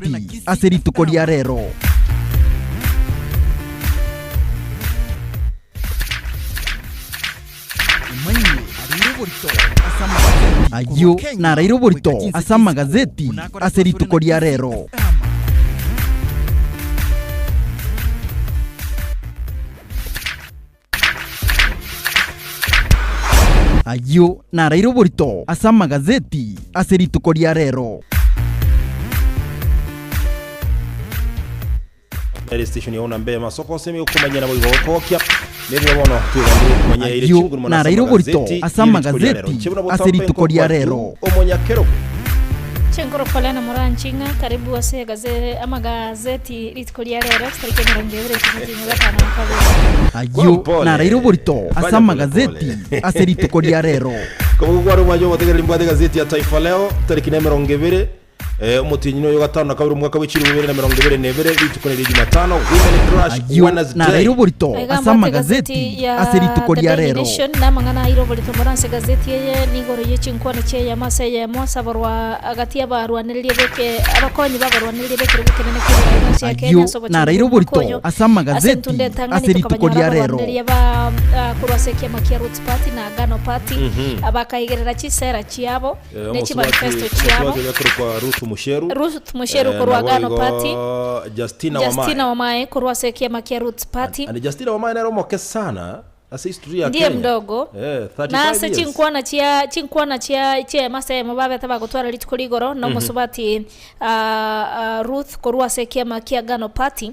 amagazeti ase rituko ria rero. Ayio naraire oborito ase amagazeti ase rituko ria rero. Ayio naraire oborito ase amagazeti ase rituko ria rero. Ere station yao nambe masoko ase okomanya nabo igo gokogokia nebuya bono twebangire okomanya ere Ayio chinguru mono ase naraire oborito amagazeti ase ye rituko ria rero amagazeti Inche buna ase botambe rituko ria nkokwa rero. tu omonyakerogo. Chinkoro Polana Moranching'a, karibu ase egaze amagazeti rituko ria rero chitariki emerongo ebere chiomotienyi o gatano na kabere. Ayio Kwa naraire mpole oborito ase fanya pole amagazeti pole ase rituko ria rero. Kobogo kware omwancho omotegereri mbwate egazeti ya Taifa Leo tariki na emerongo ebere Eh, omotienyi noyo gatano na kabere omwaka bw'echilifu bibere na emerongo ebere na ebere, rituko neria Jumatano, Women Crush Ayio Wednesday. naraire oborito Aiga ase mbwate amagazeti egazeti ya ase rituko The ria Daily rero. Nation namang'ana aire oborito mono ase egazeti eye nigoro ye chinkwana chi'eyemo ase eyemo ase abarwa agati y'abarwanereria beke abakonyi b'abarwanereria b'ekerogo ekenene ki'oborai bw'ense ya Kenya Ayio ase obochenu naraire bw'omwaka oborito oyo ase ase amagazeti entunda etang'ani ase rituko tokabanyora ria rero. abarwanereria ba ah, korwa ase ekiama kia Roots Party na Agano Party abakaigerera chisera chiabo Eh, ne omosubati chimanifesto chiabo. omosubati oria akorokwa Ruth Musheru Ruth Musheru eh, korwa nabo Agano igo Party, Justina Justina Wamae Wamae korwa ase ekiama kia Roots Party. and Justina Wamae nere omoke sana ase history ya Ndiye Kenya mdogo eh, na 35 ase years chinkwana chia chinkwana chia chiema ase eyemo babete bagotwara rituko rigoro na omosubati ah, ah, Ruth korwa ase ekiama kia Agano Party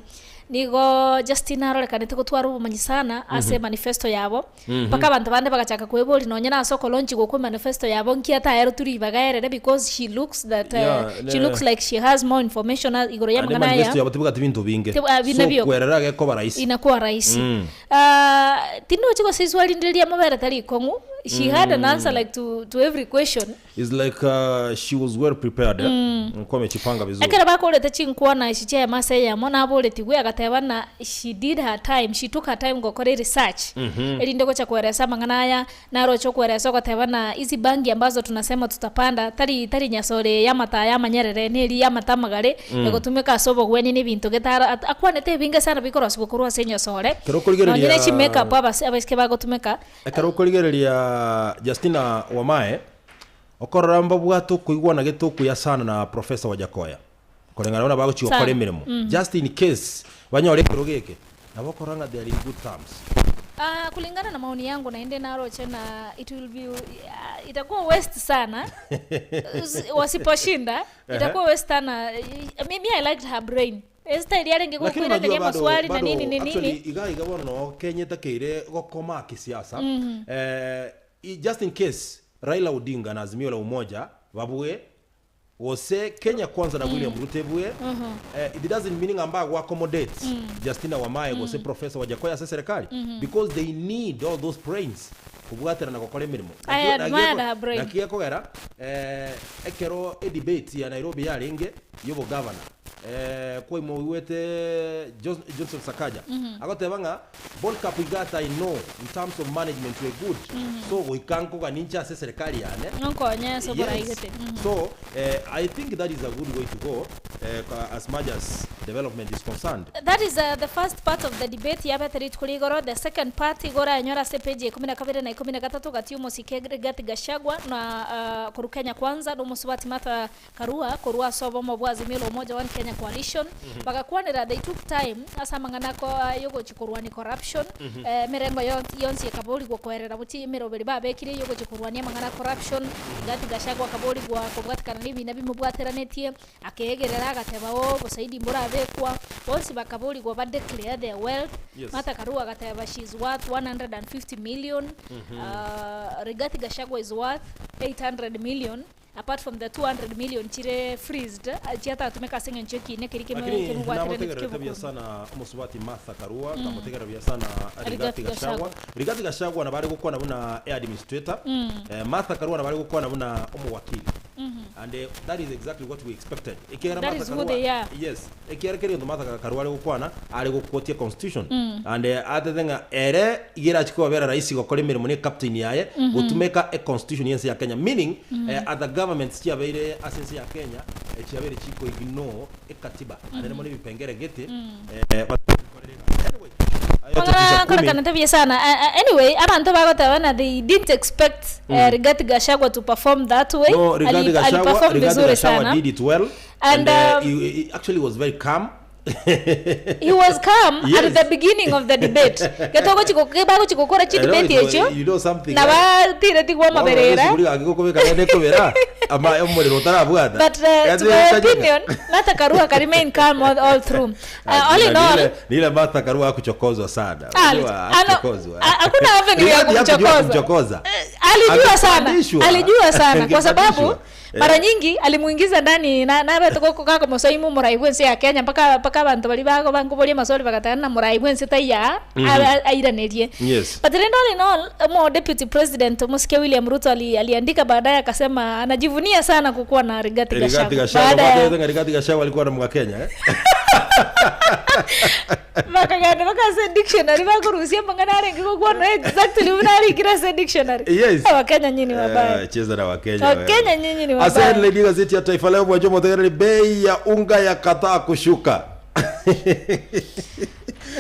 nigo Justina arorekanete gotwara obomanyi sana ase manifesto yabo Mpaka abanto bande bagachaka kweboria nonye nase okolaunchigwa kwa manifesto yabo nki ataerotwe ribaga erere because she looks that Yeah, she ne- looks like she has more information a- igoro Ande y'amang'ana aya manifesto yabo tibwati binto binge Tibwa- ah, bina so bioka. kwerera gekoba rahisi inakuwa rahisi Mm. Ah, tindochi gose iswali ndire riamobere tari ikong'u she had an answer like to, to every question It's like uh, she was well prepared eh? Alikuwa amejipanga vizuri Ekero bakorete chinkwana echi chi'eyemo ase eyemo, naboretigwe, agateba ng'a she did her time, she took her time gokora eresearch, erinde gocha koeresa amang'ana aya, naroche okoeresa ogoteba ng'a hizi bangi ambazo tunasema tutapanda, tari tari nyasore eye y'amata aya amanyerere, neri y'amata amagare, egotumeka ase obogwenia na ebinto gete ara akwanete ebinge sana bikorosigwa korwa ase enyasore, Ekero okorigereria- nonye ne chimakeup abase abaiseke bagotumeka, Ekero okorigereria Justina Wamae, okorora mbabwate okoigwana gete okuya sana na Professor Wajakoya, koreng'ana buna bagochia gokora Sana. emeremo. Just in case banyore ekerogo eke, nabo okorora ng'a they are in good terms. Ah, kulingana na maoni yangu naende naroche na it will be ah, itakuwa waste sana wasiposhinda itakuwa waste sana mimi I liked her brain Esther eria arenge Lakini gokoiraneria unajua bado amaswali na bado nini ni actually nini. iga iga bono no Kenya etakeire gokoma kisiasa eh, i- just in case Raila Odinga na Azimio la Umoja babue gose Kenya Kwanza na William Ruto ebue eh, it doesn't mean ng'a mbago accommodate Justina Wamae gose Professor Wajackoyah ase serikali because they need all those brains kobwaterana gokora emeremo I Naki- naki admired eko- her brain. naki gekogera eh, ekero edebate ya Nairobi yarenge yobogavana Eh, kwaimoigwete Johnson Sakaja agoteba ng'a Bolcap iga I know in terms of management we're good so goika nkogania inche ase eserikali yane Nonkonye ase Yes. oboraigete. So eh, I think that is a good way to go eh, as much as development is concerned. That is uh, the first part of the debate yabete rituko ria igoro. The second part igo oranyore ase page ya ikomi na kabere na ikomi na gatato gati y'omosike Rigathi Gachagua na uh, korwa Kenya Kwanza na omosubati Martha Karua korwa ase obomo bwa Azimio la Umoja One Kenya Coalition, bagakwanera they took time ase amang'ana ako yogochia korwania corruption, emerengo yonsi ekaborigwa koerera gochia emeroberi babekire yogochia korwania amang'ana a corruption, Rigathi Gachagua akaborigwa kobwatekana na ebina bimobwateranetie, akeegerera agateba oo obosaidi mborabekwa, bonsi bakaborigwa ba declare their wealth, Yes. Martha Karua agateba she is worth 150 million, Rigathi Gachagua is worth 800 million, Apart from the 200 million chire freezed chiatatumeka ase eng'encho ekiina keria keme Lakini kemobwaterereti namotegererete buya ki'obokungu. sana omosubati Martha Karua, nkamotegerera buya sana Rigathi Rigathi Gachagua. Gachagua. Rigathi Gachagua nabo are gokwana buna e administrator, eh, Martha Karua nabo are gokwana buna omowakili. And that is exactly what we expected. Ekiagera That Martha is who Karua they are. yes, ekiagera kera egento Martha Karua are gokwana, are goquotia constitution. And atete ng'a ere iga erachi kobera rahisi gokora emeremo na ecaptain yaye, gotumeka econstitution ya ense ya Kenya. Meaning, other governments chiabeire ase ense ya Kenya, chiabeire chiko ignore ekatiba. Naende mono ebipengere gete, batabikorera egasi. Anyway, aye Mang'ana totisa kumi. nkorekana buya sana. Anyway, abanto bagoteba buna they didn't expect Rigathi Gachagua to perform that way. No, Rigathi Ali- Gachagua, aliperform Rigathi vizuri Gachagua sana. did it well. And, And, um, he actually was very calm. He was calm Yes. at the beginning of the debate. Getogochi bagochi gokora chi I know debate it was- echio you know something, na batireti Bono gwomoberera esuguri gaki gokobeka naende ekobera ama omorero otarabwata. But to my opinion, Martha Karua ka remain calm all through. All in all, Ni ile Martha Karua hakuchokozwa sana. Ah, Unajua, hakuchokozwa. hakuna avenue ya Rigathi hakujua kumchokoza. kumchokoza. Alijua sana, Angepandishwa. alijua sana kwa sababu Angepandishwa. mara nyingi alimuingiza ndani na nabe mosoimu murai bwense ya Kenya mpaka mpaka abantu bari bago bankuboria maswali bagatana na murai bwense taiya airanerie. Yes. But then all in all, mo deputy president Musike William Ruto aliandika baadaye akasema anajivunia sana kukuwa na Rigathi Rigathi Gachagua. Gachagua, Baada ya baada ya Rigathi Gachagua alikuwa na Mkenya eh? bakagenda bakase dictionary bakurusia mang'ana arenge gokwana exactly buna arikire ase dictionary. Yes. Abakenya nyinyi wabaya. Cheza na Wakenya. wewe. Wakenya nyinyi ni wabaya. Asante Lady gazeti ya Taifa Leo mwanjo motegereri bei ya unga ya kataa kushuka.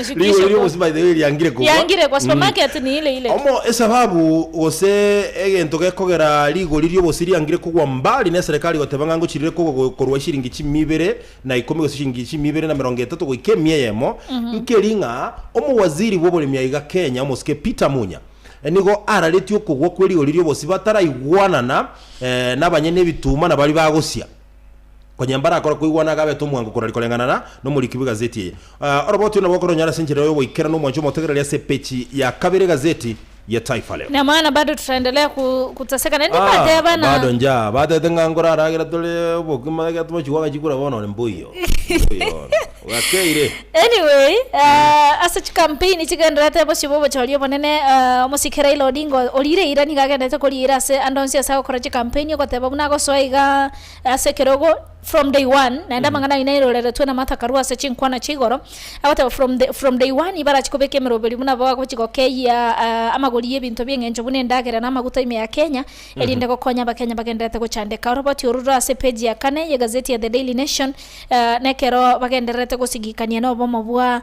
Ushukishe Ligo kwa- ligo by the way liangire kugwa. Yangire kwa supermarket ni ile ile. Omo esababu gose egento gekogera rigori riobosi riangire kogwa mbali na serikali goteba ng'a ngochirire kogwa korwa shiringi chimibere na ikomi gose shiringi chimibere na mirongo etato goika emia eyemo nkeri ng'a omowaziri bwa oboremi aiga Kenya omosike Peter Munya nigo araretie okogwa kwe rigori riobosi bataraigwanana nabanyene ebituma na baria bagosia. Konya mbarakora koigwana agabete omwango korari koreng'ana na nomoriki bw'egazeti eye. Oroboti nabo okoronyora ase enchera y'ogoikerana omwancho omotegereri ase epeji ya kabere egazeti ya Taifa Leo. Na maana bado tutaendelea kuteseka na ndipate bana. Bado njaa batete ng'a nkoraragera tore obokima ekero tomochigwaka chikura bono ore mbuyo. Mbuyo bono. Bwakeire. Anyway, ase chikampeni chigenderete bosio bwa obochori obonene omosike Raila Odinga orire eira nigo agendete koriira ase ande onsi ase agokora chikampeni ogoteba buna agosoa iga ase ekerogo from day one naende amang'ana ayio nairoreretwe na Martha Karua ase chinkwana chia igoro agoteba from the from day one ibarachi kobeka emeroberi buna bagochi gokeyia amagori ya ebinto bia eng'encho buna endagera na amaguta ime ya Kenya erinde gokonya abakenya bagenderete gochandeka. Oroboti oru rore ase page ya kane ye egazeti ya The Daily Nation nekero bagendererete gosigikania na obomo bwa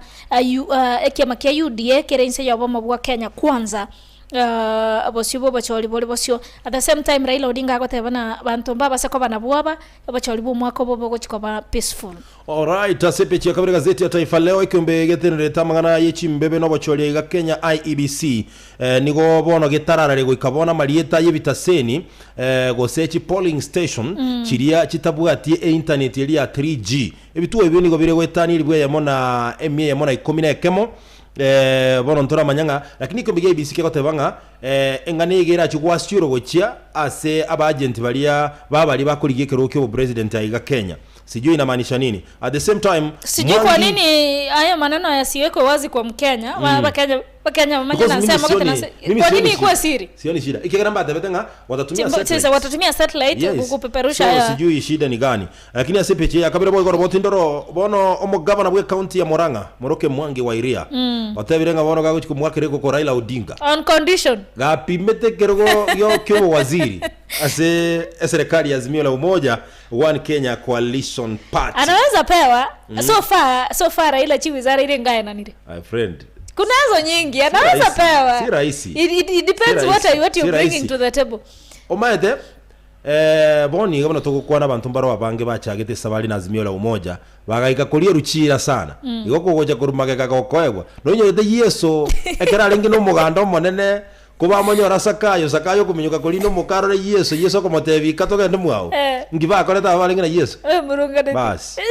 ekiama kia UDA kere inse ya obomo bwa Kenya Kwanza. Bosio bwa obochori bore bosio. At the same time Raila Odinga agoteba na banto mbabase koba nabwo aba, obochori bwa omwaka obo bogochi koba peaceful. Alright, ase epeji ya kabere gazeti ya Taifa Leo ekeombe getenerete amang'ana ye chimbebe na obochori aiga Kenya IEBC nigo bono getararare goika bono amarieta y'ebitaseni gose chi polling station chiria chitabwati einternet eria ya 3G. Ebituo ebio nigo bire goetania elibu eyemo na emia eyemo na ikomi na ekemo bono ntoramanya ng'a lakini ekeombe gia IEBC kegoteba ng'a eng'ana eye iga erachie gwasiorwa gochia ase abaagent baria babaria bakorigia ekerogo kia obopresident aiga Kenya. Sijui inamaanisha nini. At the same time, Sijui kwa Mwangi nini hayo maneno yasiwekwe wazi kwa Mkenya. Wakenya Wakenya wamanye Because na mimi nsemo sioni- gete na se- mimi kwa sioni nini ikuwe shida. siri? Sioni shida. Ikiagera mbatebete ng'a watatumia Timbo- satellite. Sasa watatumia satellite Yes. kupeperusha So haya. sijui shida ni gani. Lakini ase picha ya kabere boigo roboti ndoro bono omogavana bwe county ya Murang'a Moroke Mwangi wa Iria. Otebire ng'a bono gagochi komwakera egoko Raila Odinga. On condition. Gapimete ekerogo gio ki'obowaziri ase eserekari ya Azimio la Umoja One Kenya Coalition Party. Anaweza pewa so far so far Raila chi wizara ile ngaenanire. My friend. Kunazo nyingi anaweza rahisi. pewa. Si rahisi. It depends Si what rahisi. are, what Si you're rahisi. bringing to the table. Omaete bono iga buna togokwana abanto mbaro abange bachagete esabari na Azimio la Umoja bagaika koria eruchira sana igo kogocha korwa magega gokoegwa nonyorete Yeso ekero arenge na omoganda omonene kobamonyora Zakayo Zakayo okominyoka koria na omoka arore Yeso Yeso okomotebia ika togende mwao Inki bakorete aba barenge na Yeso? Oyo Basi.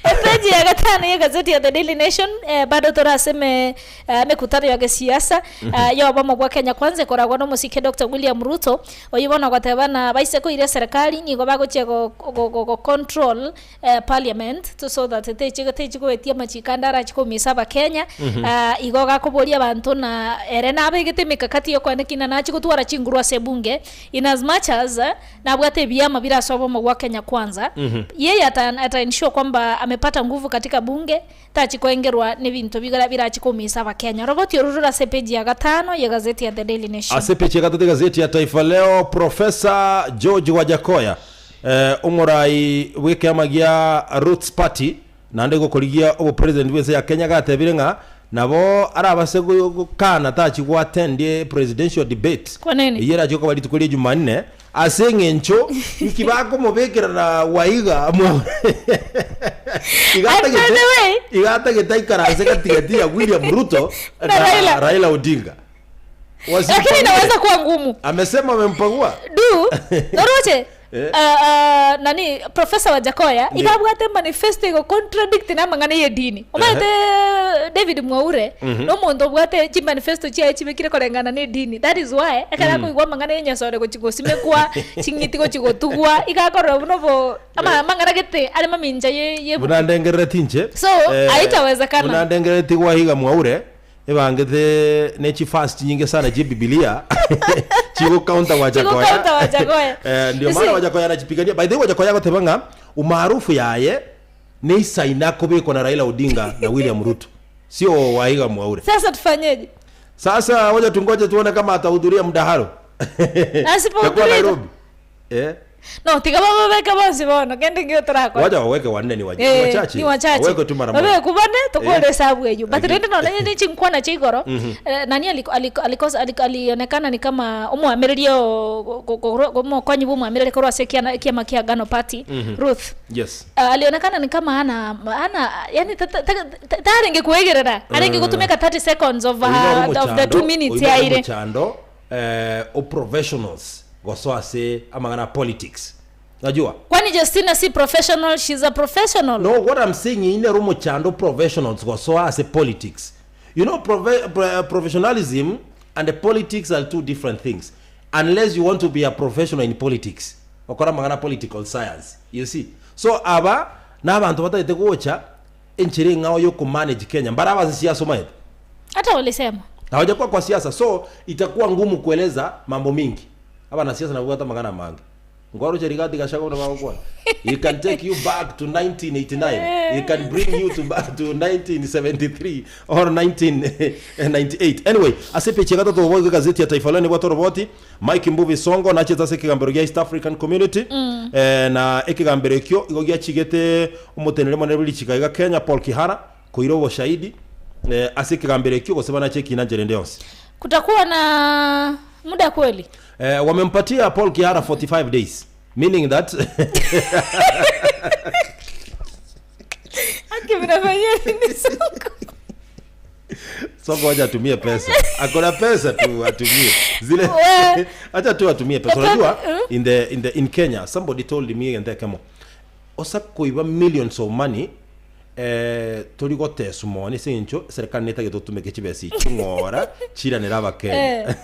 Epeji ya gatano ya gazeti ya The Daily Nation eh, bado toraseme eh, mekutano ya gesiasa eh, ya obomo bwa Kenya Kwanza ekoragwa na omosike Dr. William Ruto oyio bono ogoteba na baise koira eserekari nigo bagochia go, go, go, go control eh, parliament to so that techi techi goetia amachiko ande arachi koumisa abakenya eh, igo gakoboria abanto na ere na. nabegete emekakati yokoenda kina nachi gotwara chinguru ase ebunge in as much as nabwate ebiama bire ase obomo bwa Kenya Kwanza, yeye ata ata ensure kwamba amepata nguvu katika bunge, tachi koengerwa nebinto bigara birachi koumisa abakenya. Oroboti oru rore ase epeji ya gatano ye gazeti ya The Daily Nation. Ase epeji ya gatato egazeti ya Taifa Leo, Professor George Wajackoyah, omorai bw'ekeama gia Roots Party naende gokorigia obopresident bw'ense ya Kenya gatebire ng'a nabo arabase gokana tachi goattend presidential debate Kwa nini? eyio erache koba rituko ria Jumanne ase eng'encho inki bakomobekerana Waiga mwa iga And by atagete the way- iga atagete aikaranse gatigati ya William Ruto Na na Raila. Raila Odinga. Lakini Wasimpangile. inaweza kuwa ngumu. Amesema amempangua. Du, noroche Eh. nani Professor Wajackoyah Ndiyo. iga abwate manifesto igo contradict na amang'ana ye dini. Omanyete David Mwaure no omonto obwate chimanifesto chiaye chibekire koreng'ana na edini. That is why ekero akoigwa amang'ana ya enyasore gochi gosimekwa, ching'iti gochi gotugwa, iga akorora buna obo ama amang'ana gete are mamincha ye ye Buna ndengerereti inche. So, haitawezekana. Buna ndengerereti gwahiga Mwaure Ebangete ne chifasi chinyinge sana chie Bibilia chigo counter Wajackoyah. Chigo counter Wajackoyah. Eh, ndio You maana see? Wajackoyah anachipigania. By the way Wajackoyah agoteba ng'a umaarufu yaye neisaine akobekwa na Raila Odinga na William Ruto. Sio Waiga Mwaure. Sasa tufanyeje? Sasa wacha tungoje tuone kama atahudhuria mdahalo. Asipohudhuria Itakuwa Nairobi. Eh. No, tiga bababeke bonsi bono, kende ngio torakora. Wacha waweke wanne ni wachache. Eh, Ni wachache. ni wachache. Waweke tu mara moja. Babe kubane tukore Eh. hesabu eyo. But Lakini- rende nonye ne chinkwana chia igoro. Eh, nani aliko- aliko- alikosa aliko- alionekana ni kama omwamereria omokonyi bwa omwamereria korwa ase ekiana ekiama kia Agano Party Ruth. Yes. Alionekana ni kama ana ana yani tarenge kuegerera arenge gotumeka 30 seconds of, Oino ore of the 2 omochando, minutes oino ore yaire omochando eh, o professionals gosoa ase amang'ana a politics najua kwani Justina si professional she's a professional no what i'm saying ine ere omochando professionals gosoa ase politics you know prove, pro, professionalism and the politics are two different things unless you want to be a professional in politics okora amang'ana political science you see so aba na abanto batagete gocha enchera eng'ao yokomanage kenya mbare abase siasa omanyete Hata walisema. Hawajakuwa kwa siasa so itakuwa ngumu kueleza mambo mingi. Abanasiasa nabwo babwate amang'ana amange. Nkwaroche Rigathi Gachagua buna bagokwana. He can take you back to 1989. He can bring you to back to 1973 or 1998. Anyway, ase epeji ya gatato oboigo egazeti ya Taifa Leo nebwate oroboti Mike Mbuvi Sonko nachete ase ekegambero gia East African Community eh, na ekegambero ekio igo giachigete omoteneneri omonene bwe richiko iga Kenya Paul Kihara Koira oboshahidi ase ekegambero ekio, gose banache ekina nchera ende yonsi. Kutakuwa na muda kweli? Eh, wamempatia Paul Kihara 45 days meaning that Aki mnafanyia nini soko? Soko wacha atumie pesa. Akona pesa tu atumie. Zile We. acha tu atumie pesa. Epe- Unajua mm. in the in the in Kenya somebody told me and kemo osa koiba millions of money Eh, tori gotesu mono ase eng'encho eserekari netagete otumeke chibesa echi ching'ora chiranere abakenya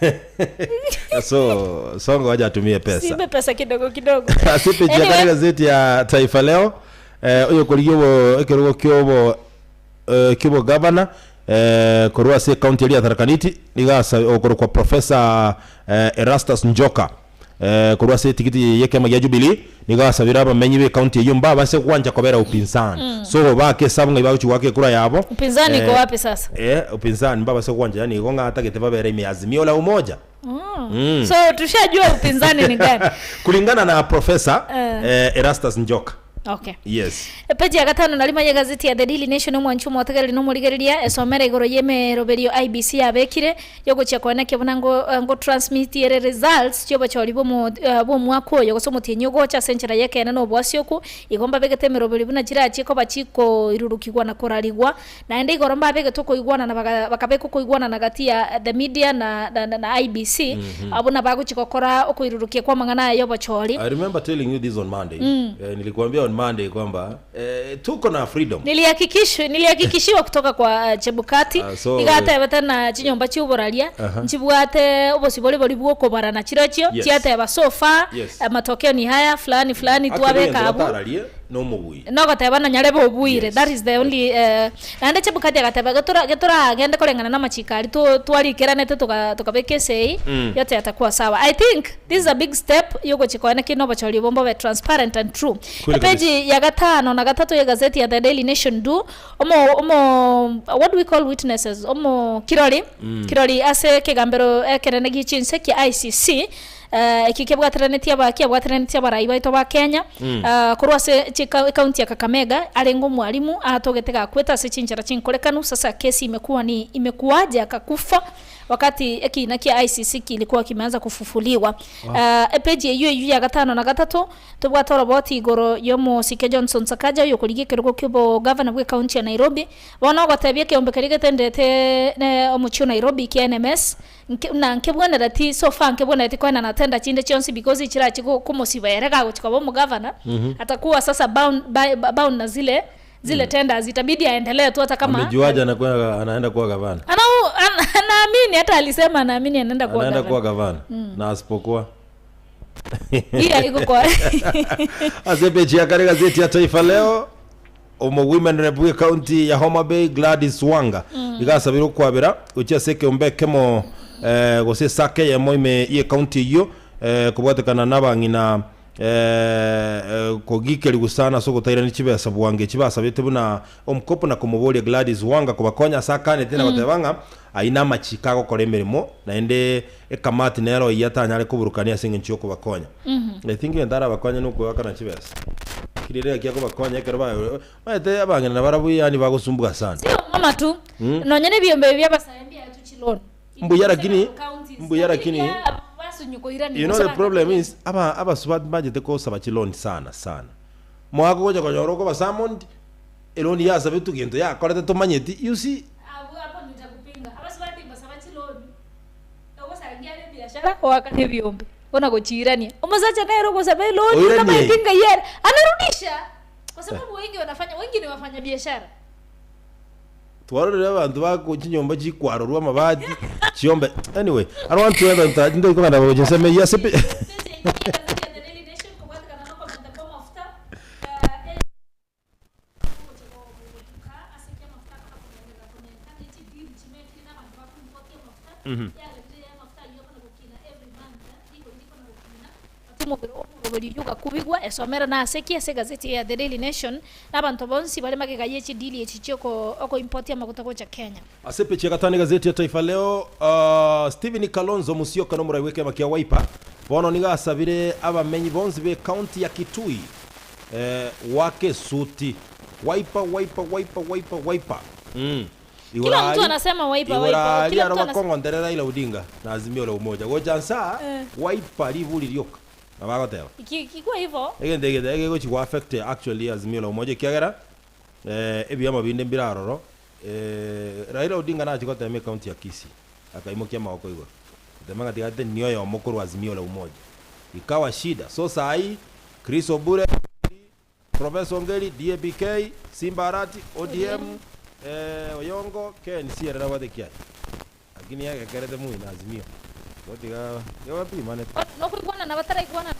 so songo wacha atumie pesa Sibe pesa kidogo kidogo. ase epeji ya kare Anyway, gazeti ya taifa leo eh, oyokorigia obo ekerogo kiobo eh, kiobo gavana eh, korwa ase ekaunti eria ya Tharaka Nithi niga asa okorokwa professor eh, Erastus Njoka Korwa ase etigiti y'ekeama gia Jubilee nigo asabire abamenyi b'ecounty eyio mbabase gwancha kobera upinzani. So baake esabu ng'ai bagochia goaka ekura yabo. Upinzani iko wapi sasa? Eh, upinzani mbabase gwancha yani igo ng'a atagete babere ime ya Azimio la Umoja. So tushajua upinzani ni gani. Kulingana na Professor Eh. eh, Erastus Njoka. Okay. Yes. Epeji ya gatano na rimanye gazeti ya The Daily Nation omwanchi omotegereri na omorigereria esomera igoro y'emeroberio IEBC yabekire yogochia koenekia buna ngo ngo transmit ere results chiobochori bw'omo bw'omwaka oyo gose omotienyi ogocha ase enchera y'ekeene na oboasioku igo mbabegete emeroberio buna chirachie koba chikoirurukigwa na korarigwa naende igoro mbabegete okoigwanana baga bakabeka okoigwanana gati ya the media na na na IEBC abwo nabagochia gokora okoirurukia kw'amang'ana aya y'obochori. I remember telling you this on Monday. Eh, nilikuambia on Monday kwamba eh, tuko na freedom. Nilihakikishwa nilihakikishiwa kutoka kwa Chebukati Ah, so- iga atebete na chinyomba chi'oboraria nchibwate obosibore boria bw'okobarana chirochio Yes. chiateba so far Yes. matokeo ni haya fulani fulani Actually, twabeka ngento abwo batararie. Nomobui. Nogoteba na nyarebe obuire. Yes. That is the only eh, naende Chebukati agateba getora getoragende koreng'ana na amachiko aria to twarikeranete toga tokabeka esei, yote yatakuwa sawa. I think this is a big step yogochia koena ki nobochori obo mbobe transparent and true. Kweli kabisa. Epeji ya gatano na gatato ya egazeti ya The Daily Nation du, omo omo what do we call witnesses omo kirori kirori ase ekegambero ekenene gie chinse kia ICC eh, eki kebwateranetie aba kiabwateranetie abarai baito ba Kenya ah, korwa ase chika ekaunti ya Kakamega arenge omwalimu atogete gakwete ase chinchera chinkorekanu sasa kesi imekuwa ni imekuwaje akakufa wakati ekina kia ICC kilikuwa kimeanza kufufuliwa wow. Epeji eyio eyio ya gatano na gatato tobwate oroboti igoro yomosike Johnson Sakaja oyo okorigia ekerogo kia obogavana bwa ekaunti ya Nairobi bono ogotebia ekeombe keria getendete ne omochie o Nairobi kia NMS nke na nkebwenereti so far nkebwenereti koena na tender chinde chionsi because chirachi go komosiba ere gagochi koba omogavana atakuwa sasa bound, by, bound na zile zile tenders itabidi aendelee tu hata kama Amejuaje anakuwa anaenda kuwa gavana? ana anaamini hata alisema anaamini anaenda kuwa Anaenda gavana. kuwa gavana na asipokuwa Hiyo haiko kwa ase peji ya kare gazeti ya Taifa Leo omo women rep we county ya Homa Bay Gladys Wanga igasabira okwabera gochia ase ekeombe ekemo eh, gose esake eyemo ime ye county eyio eh, kobwatekana na abang'ina eh, eh, kogikeriwa sana ase ogotairania chibesa bwango echi basabete buna omokopo na komoboria Gladys Wanga kobakonya ase akanete na goteba ng'a ayio na amachiko agokora emeremo naende ekamati nero eyio atanyare koburukania ase eng'encho ya okobakonya. I think egento arabakonye na okoakana chibesa. Kiri ere gaki akobakonya ekero ba omanyete abang'ina nabarabwo yaani bagosumbuka sana. Sio mama tu nonye na ebiombe ebi abasae mbiaetwe chiloni Mbuya lakini mbuya lakini you know the problem is aba abasubati mbachete kosaba chiloni sana sana. Mwaka ogocha konyora okoba summoned eloni yasabetwe gento yakorete tomanyeti you see oakana ebiombe ona gochiirania omosacha nere ogosaba eloni Oiranie. tamaeti ng'ai ere anarudisha kwa sababu wengi wanafanya wengi ni wafanya biashara twarorire abanto bako chinyomba chikwarorwa amabati chiombe anyway I don't want to enter into that ndikogenda gochinseme yes Page ya gazeti ya The Daily Nation kobwatekana na okomenta kwa amafuta, eh, omoroberi oywo ogakubigwa esomera nase ki ase egazeti ya The Daily Nation na abanto bonsi bare magega ya echidili echi chia oko okoimport amaguta gocha Kenya. Ase epechi ya gatano egazeti ya Taifa Leo Stephen Kalonzo Musyoka nomorai bw'ekeama kia Wiper bono nigo asabire abamenyi bonsi b'ecounty ya Kitui eh, wake esuti Wiper Wiper Wiper Wiper Wiper mm. Igoro Kila mtu aria anasema Wiper igoro Wiper, aria kila aro mtu anasema bakong'onterera Raila Odinga na Azimio la Umoja gocha nsa Wiper riburi rioka nabo agoteba ikikuwa hivyo egento eke egegochi go affect actually Azimio la Umoja ekiagera eh, ebiama binde mbire aroro eh, Raila Odinga nachi gotema ecounty ya Kisii akaimokia amagoko igoro gotema ng'a tiga atenie oyomo korwa Azimio la Umoja ikawa shida so sai Chris Obure Professor Ongeri DAPK Simba Arati ODM eh, Oyongo KNC ere nabwate kiaye lakini yagekerete moi na Azimio gotiga tiga bapimanete. Nokoigwanana bataraigwanana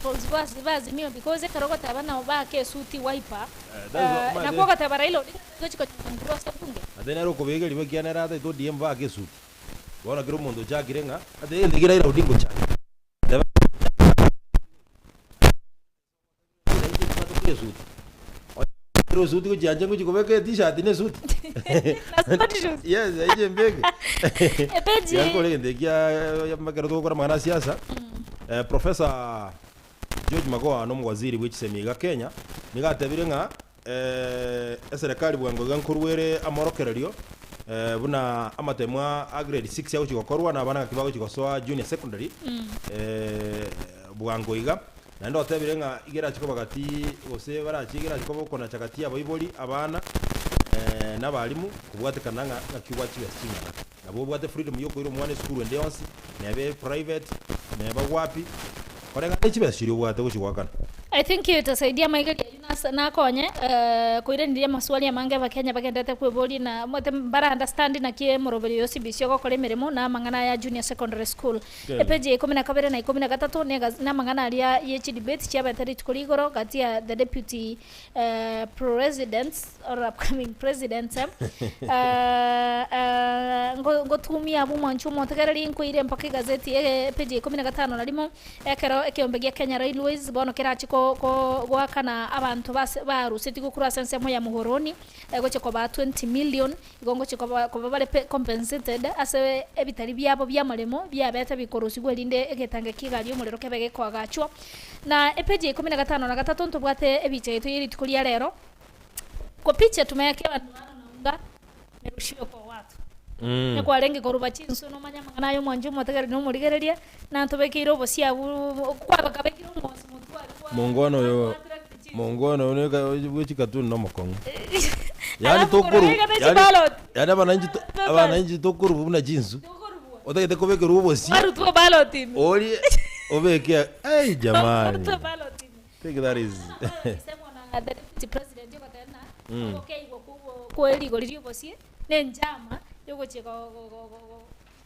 polls ba Azimio because ekero ogoteba nabo bake esuti Wiper Eh, that is what nakwo ogoteba Raila Odinga gochi kochungurwa ase ebunge. Ate nere okobeka ribe ekiagera nere ataete ODM bake esuti. Bono kera omonto ochakire ng'a ate egento eke Raila Odinga ochakire. Teba esuti. Onye esuti gochiancha ngochi kobeka e-t-shirt na esuti. Na sport shoes. Yes, aiche mbeke. Epeji Tiga nkore egento ekia ekero togokora amang'ana a siasa, Professor George Magoha na omowaziri bwe chisemi iga Kenya, nigo atebire ng'a eserekari bwango iga nkorwa ere amorokererio buna amatemwa a grade 6 agochi gokorwa na abana ng'aki bagochi gosoa junior secondary bwango iga. Naende otebire ng'a iga erachi koba gati gose barachi iga erachi koba okonacha gati ya abaibori, abana na abalimu kobwatekana ng'a ng'aki obwate chibesa ching'ana. Nabo obwate freedom ya okoira omwana esukuru ende yonsi, neba eprivate, neba wapi, koreng'ana ne chibesa chiria obwate gochi goakana. I think hiyo itasaidia maigari. Nase nakonye koiraneria amaswali amange abakenya bagenderete kweboria na omanyete mbara understand naki emoroberio ya OCBC ogokora emeremo na amang'ana aya junior secondary school. Epeji ya ikomi na kabere na ikomi na gatato na ega na amang'ana aria ye chidebate chiabete rituko ria igoro gati ya the deputy presidents or upcoming presidents ngotumia abwo omwanchi omotegereri nkoire mpaka egazeti epeji ya ikomi na gatano na rimo. Ekero ekeombe gia Kenya Railways bono kerache goakana abanto barusetigwe korwa ase ensemo ya Muhoroni, egochia kobaa 20 million, igo ngochia koba bare compensated ase ebitari biabo bi'amaremo biabete bikorusigwa erinde egetange ki'egari y'omorero kebe gekoagachwa. Na epeji ya ikomi na gatano na gatato ntobwate ebicha yaito ye rituko ria rero, kwa picha tumewekea maandamano na unga merushiwe kwa watu. Onye kwarenge koruba chinswe nomanye amang'ana aya omwanchi omotegereri na omorigereria, nantobekeire obosie abwo kwabakabekire omwosi motwe aria kwa Mongwana oyo attracti chinswe. mongwana oyo neka bwe chikatuni nomokong'u. Yaani Alafu tokoru korwa iga ne yaani chibalot. yaani abananchi to Papers. abananchi tokoruba buna chinsu. Tokorubwa. Otagete kobekerwa obosie. Kwarutwa ballot ime. Orie obeke ai jamani. Kwarutwa ballot ime. Think that is Isemwa na the deputy president ogoteba ng'a ogokeigwa kwa rigori riobosie na enchama yogochia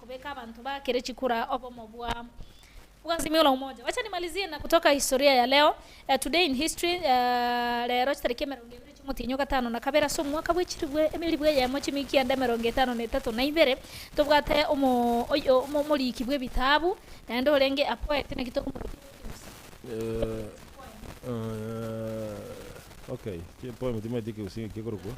kobeka abanto bakere chikura obomo bwa bwa Azimio la Umoja. Wacha nimalizie na kutoka historia ya leo. Today in history rero chitariki emerongo ebere chiomotienyi ogatano na kabere ase omwaka bwe chilifu emilifu eyemo chimikia kianda emerongo etano na etato na ibere tobwate omo oyo omoriki bwa ebitabu naende orenge a poet naki tokomorokia Eh, eh, okay poem timaeti kegusii kekorokwa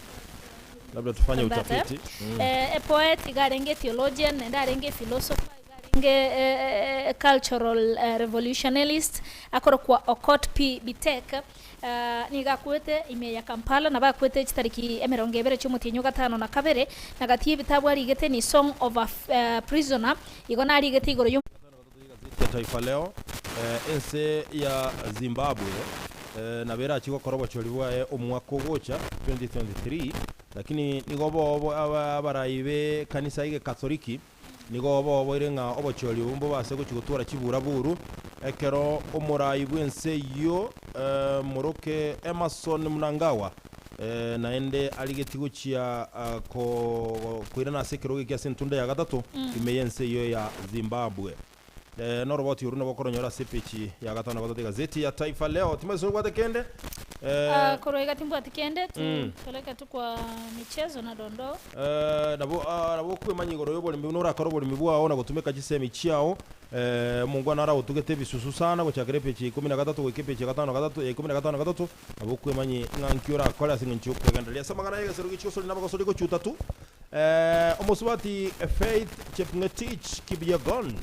labda tufanye Mbate. utafiti Eh, e poet iga arenge theologian naende arenge philosopher iga arenge eh, eh, cultural eh, revolutionalist akorokwa Okot P Bitek eh, nigo akwete ime ya Kampala nabo akwete chitariki emerongo ebere chiomotienyi ogatano na kabere na gati y'ebitabu arigete ni Song of a F- eh, Prisoner igo narigete igoro yo Egazeti ya Taifa Leo, Ense ya Zimbabwe nabo erachie gokora obochori bwaye omwaka ogocha 2023, lakini nigo bobo abarai be ekanisa y'egekatholiki nigo boboire ng'a obochori obo mbobase gochia gotwara chiburaburu ekero omorai bw'ense eyio moroke Emmerson Mnangagwa naende arigetie gochia koirana ase ekerogo eke ase entunda ya gatato ime y'ense eyio ya Zimbabwe. Noroboti oru nabo okoronyora ase epeji ya gatano na gatato egazeti ya Taifa Leo. Timanyeti obwate kende? Ah, korwa iga timbwati kende tu toleke tu kwa michezo na dondoo. Nabo nabo okwemanya igoro y'oboremi buna orakore oboremi bwao na gotumeka chisemi chiao. Omongwana aragotugete ebisusu sana gochakera epeji ya ikomi na gatato goika epeji ya gatano na gatato ya ikomi na gatano na gatato. Nabo okwemanyie ng'a nki orakore ase eng'encho y'okwegendereria ase amang'ana y'egesero gichia gosori na abagosori gochia utatu. Omosubati Faith Chepng'etich Kipyegon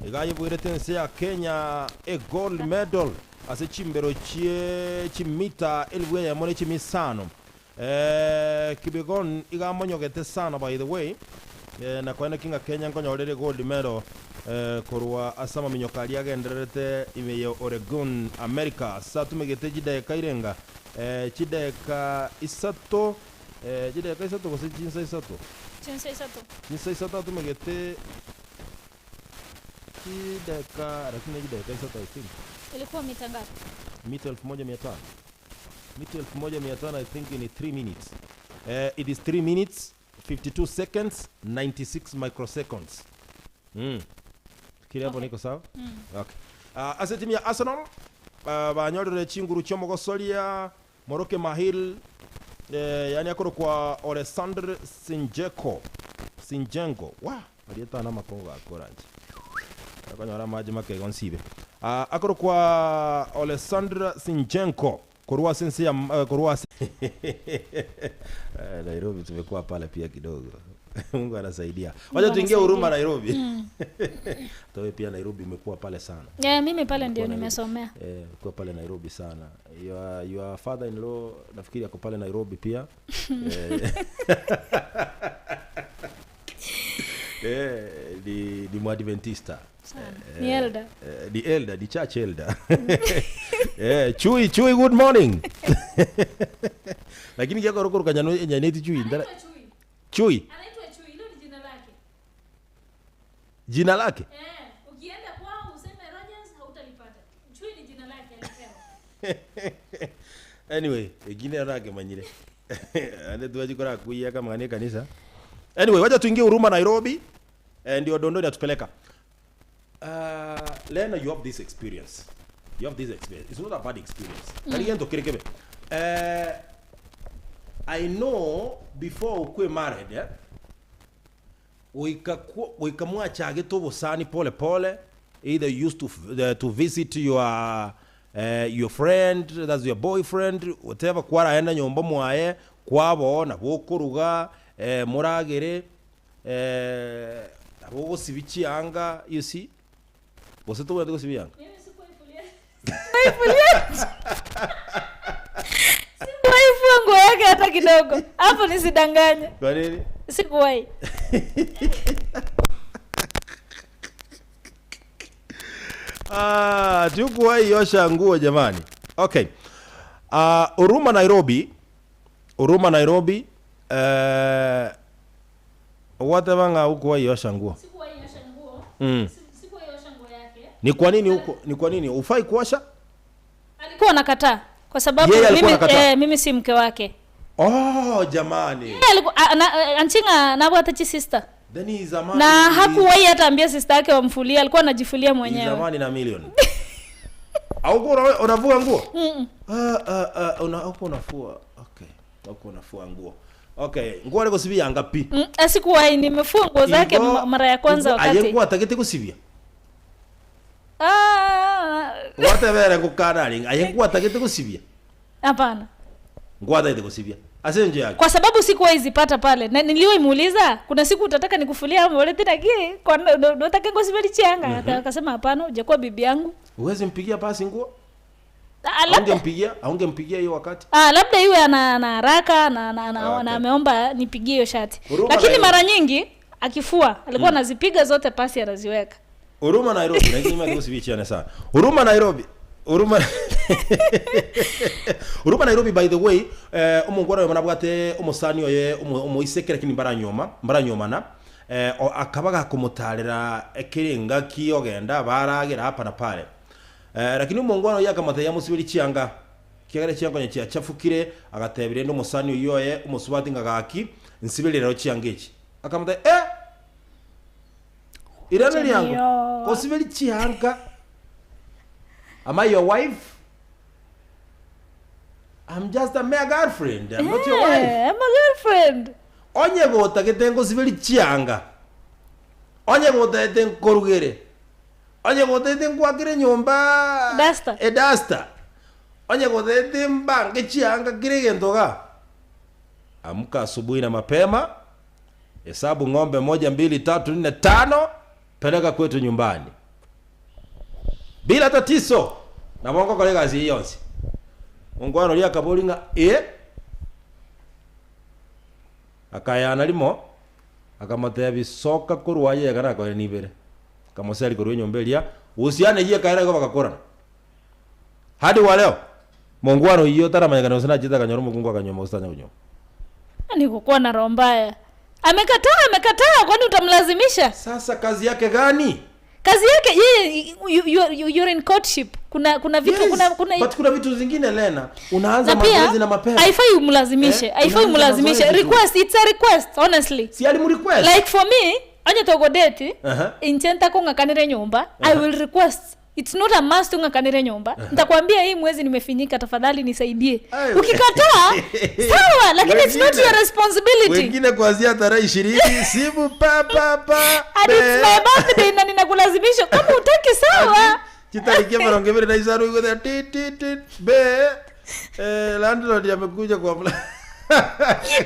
iga ayebuerete ense ya Kenya egold medal ase chimbero chie chimita elifu eyemo ne chimia isano. Kipyegon iga amonyogete sana by the way na koeneki ng'a Kenya nkonyorere egold medal korwa ase amaminyoko aria agendererete ime ya Oregon, America ase atumegete chidakika irenga chidakika isato chidakika isato gose chinsa isato? Chinsa isato. Chinsa isato atumegete chidakika lakini ne chidakika isato I think. Ilikuwa mita ngapi? Mita 1500. Mita 1500 I think ni 3 minutes. It is 3 minutes 52 seconds 96 microseconds. Kiri hapo Okay. niko sawa? Okay. Ase timu ya Arsenal banyorire chinguru chi'omogosoria Moroke Mahil yaani akorokwa Oleksandr Sinjeko Sinjenko wa arieta ane amakongo gakora inche akonyora amache make igo nsibe. Akorokwa Oleksandr Sinjenko Korwa ase ense ya korwa ase Nairobi tumekuwa pale pia kidogo. Mungu anasaidia. Wacha Mungu tuingie huruma anasaidia. Nairobi. Hata wewe pia Nairobi umekuwa pale sana. Yeah, mimi pale ndio Umekuwa Nairobi. nimesomea. Umekuwa pale Nairobi sana. Your father in law nafikiri ako pale Nairobi pia. Ni Mwadventista. Sana. Ni elder. Ni elder, ni church elder. Chui, Chui, good morning. Lakini kiakoro koruka nyano nyaneti Chui ndara. Chui. Chui, Anaitwa Chui, hilo ni jina lake. jina lake. Ukienda kwao useme Rogers hautalipata. Chui ni jina lake alipewa. Anyway, eki nero nakemanyire. Ande twachi korakuiyeka amang'ana ekanisa. Anyway, wacha tuingie Huruma Nairobi. Eh, ndio dondo inatupeleka. Uh, Lena, you have this experience. You have this experience. It's not a bad experience. Tari gento kere kebe. Eh, I know before ukwe married, eh, goika kwo- goika mwachagete obosani pole pole either you used to, f- to visit your your friend that's your boyfriend whatever kwaraenda nyomba mwaye kwaboo nabo okoruga moragere nabo ogosibia chianga you see gose tobwenerete gosibia yanga? Sikuwahi fua nguo yake hata kidogo. Hapo nisidanganye. Kwa nini? Sikuwahi. Ah, tukuwahi osha nguo jamani. Okay. Ah, Huruma Nairobi, Huruma Nairobi, eh, gwateba ng'a hukuwahi osha nguo. Sikuwahi osha nguo. Sikuwahi osha nguo yake. Ni kwa nini huko? Ni kwa nini hufai kuosha? Alikuwa anakataa kwa sababu Yeye alikuwa mimi, anakataa? mimi si mke wake. Oh, jamani. Yeye alikuwa anchinga nabwata chi sister. Then he is a man. Na he is- hakuwahi hata ambia sister yake wamfulie, alikuwa anajifulia he is a mwenyewe. man in a million. Hauko unavua nguo? Ah, ah, ah, una hauko unafua. Okay. Hauko unafua nguo. Okay, nguo ariko sibia ngapi? Asikuwahi nimefua nguo zake Igo- mara ya kwanza igo- wakati. Aye nguo atagete gusibia. Ah, Gwatebere gukana ari aye nguo atagete gusibia. hapana. Nguo atagete gusibia. Ase nje yake. Kwa sababu sikuwahi zipata pale. Na niliyoimuuliza, kuna siku utataka nikufulia ama ule tena ki? Kwa notaka ngosibeli chianga. Akasema hapana, hujakuwa bibi yangu. Uwezi mpigia pasi nguo? Ah, labda Aungempigia? Aungempigia hiyo wakati? Ah, labda iwe ana haraka na na, na, Okay. na ameomba nipigie hiyo shati. Huruma Lakini Nairobi. mara nyingi akifua alikuwa anazipiga zote pasi anaziweka. Huruma Nairobi, lakini mimi ndio sana. Huruma Nairobi. Huruma Huruma Nairobi by the way, omongwana oyo manabwate omosani oye omoiseke lakini mbaranyoma, mbaranyomana. Akaba gakomotarera ekerenga kiogenda baragera hapa na pale. Lakini omongwana oyo akamotebia amosiberi chianga. Kiagera chianga onye chiachafukire agatebire ende omosani oyo oye omosubati ng'a gaki nsiberi rero chianga echi. Akamotebia irano riango Chaniyo. kosiberi chianga. Am I your wife? I'm just a mere girlfriend. I'm not your wife. I'm a girlfriend. Onye gotagete ngosiberi chianga. Onye gotagete nkorugere. Onye gotagete nkwakire nyomba. Duster. E duster. Onye gotagete mbange chianga kire gento ga. Amka asubuhi na mapema. Hesabu ng'ombe 1 2 3 4 5 peleka kwetu nyumbani. Bila tatizo. Na bongo kore kazi yonsi. Ongwano ria kaboringa akayana limo akamotebia soka korwa yega nakore nibere. Kamoseri korwa enyomba eria usiane yie kaera igo bagakorana. Hadi wa leo mongwano iyo taramanyekana gose nachete akanyora omokungu akanyoma gose tanya konyoma. Ni kukuwa na roho mbaya. Amekataa, amekataa, kwani utamlazimisha? Sasa kazi yake gani? Kazi yake yeye, you're in courtship. Kuna, kuna vitu, Yes, kuna, kuna but kuna vitu zingine Lena, unaanza na pia, mazoezi na mapema. Haifai umlazimishe, haifai Unaanza umlazimishe. mazoezi tu. Request, it's a request honestly. Si alimrequest. Like for me, onye togo date, inche ntakung'akanire nyumba, I will request. It's not a must ung'akanire nyumba. Nitakwambia hii mwezi nimefinyika, tafadhali nisaidie. Ayo. Ukikataa, sawa, lakini it's not Wengine your responsibility. Wengine kuanzia tarehe 20 simu pa pa pa. And it's my birthday na ninakulazimisha kama hutaki sawa. Chitarikia mirongo ibere na isano iko there, ti, ti, ti, be. Landlord amekuja kwa mla.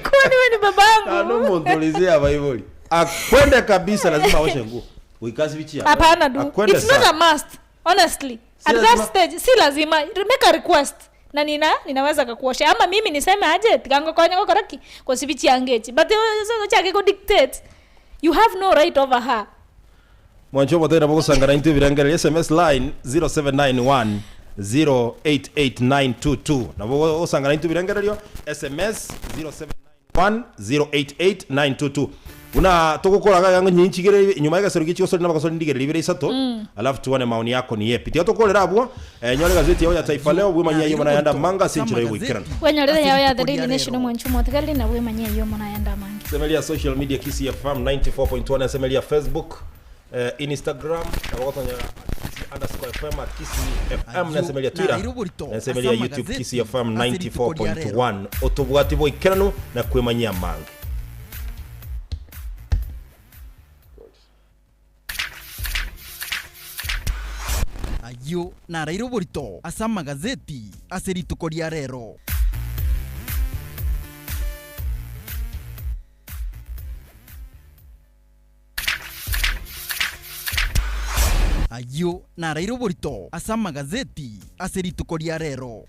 Kwani wewe ni babangu? Ano muntu aba hivyo. Akwende kabisa lazima aoshe nguo. Uikazi bichi ya. Hapana du. Akwende It's not sana. a must. Honestly. Si At that lazima. stage si lazima. Make a request. Na ninaweza kukuosha ama mimi niseme aje tikango konya gokoraki kwa sibichi yangechi. But so chake go dictate. You have no right over her. Mwancho motera bogosangana into birangere SMS line 0791 088922. Na bogosangana into birangererio SMS 0791 088922. Buna togokora iga iga nyinchigere nyuma y'egesero gie chigosori na abagosori ndigereri ibere isato, alafu tuone maoni yako ni yepi. Tiga tokorere abwo, eh, nyore egazeti yao ya Taifa Leo, bwemanyie ayio buna ayande amange ase enchera y'ogoikerana. Bwenyorere yao ya The Daily Nation omwanchi omotigareri na bwemanyie ayio mono ayande amange. Semeria social media Kisii FM 94.1 ensemeria Facebook, eh, Instagram, nabo gotonyora at Kisii underscore FM at Kisii FM Ayio nensemeria Twitter naraire oborito ase nensemeria YouTube amagazeti Kisii FM ase rituko ria rero. 94.1 otobwati boikeranu na kwemanyia amange. Ayio naraire oborito ase amagazeti ase rituko ria rero. Ayio naraire oborito ase amagazeti ase rituko ria rero.